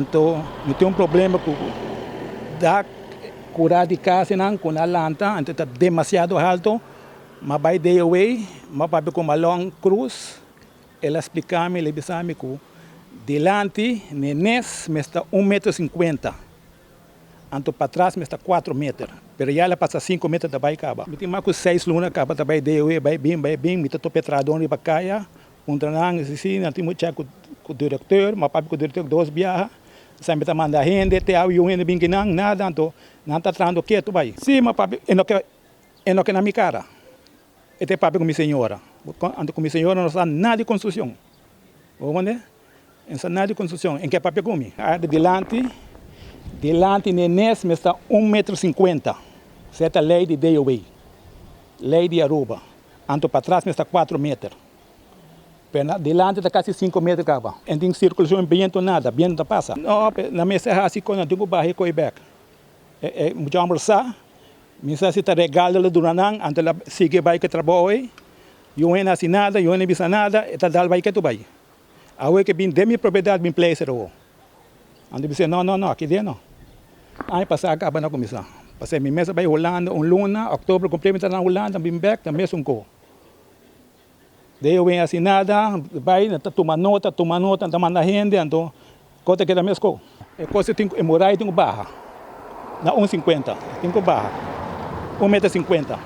Anto mi tin un problema ku dak kura di kasnan ku nan lanta, anto ta demasiado halto. M'a bai DOW, m'a papia ku Malon Cruz, el a splika mi, el a bisa mi ku dilanti nenes mester un metro sinkuenta, anto patras mester kuatro meter, pero ya el a pasa sinku meter ta bai kaba. Mi tin mas ku seis luna kaba ta bai DOW, bai bin, bai bin, mi ta topa e trahadónan riba kaya, puntra nan, si si, nan tin mu chèk ku direkteur, m'a papia ku direkteur dos biaha, esei mi ta manda hende, te awe yu hende bin kinan, nada, anto nan ta trahando ketu bai. Si, m'a papia, e no ke. E no ke na mi kara. E ta e papia ku mi señora. Anto ku mi señora no sa nada di konstrukshon. Bo komprende? E no sa nada di konstrukshon. E ke papia ku mi. Arda dilanti, dilanti n'e nes mester ta un metro sinkuenta. Esei ta lei di DOW. Lei di Aruba. Anto patras mester ta kuatro meter. Pero na dilanti ta kasi sinku meter kaba. E no tin sirkulashon bientu nada. Bientu ta pasa. No, nan mester hasi kon nan tin ku baha e koi bek. E mucha homber sa. Mi sa si ta regal lo duna nan, anto el a sigui bai ku e trabou ei. Yu hende hasi nada, yu hende bisa nada, e ta dal bai ketu bai. Awe ke bin den mi propiedat bin pleister awo. Anto mi bisa, no, no, no, aki den no. Aña pasá a kaba na kuminsá. Pasé mi mes a bai Hulanda un luna, òktober kumplí mi ta na Hulanda, bin bèk ta mesun ko. Den yu hende hasi nada, bai nan ta tuma nota, tuma nota, nan ta manda hende, anto Ko ta keda mes ko. E kos tin e murai tin ku baha na un sinkuenta, tin ku baha un meter sinkuenta.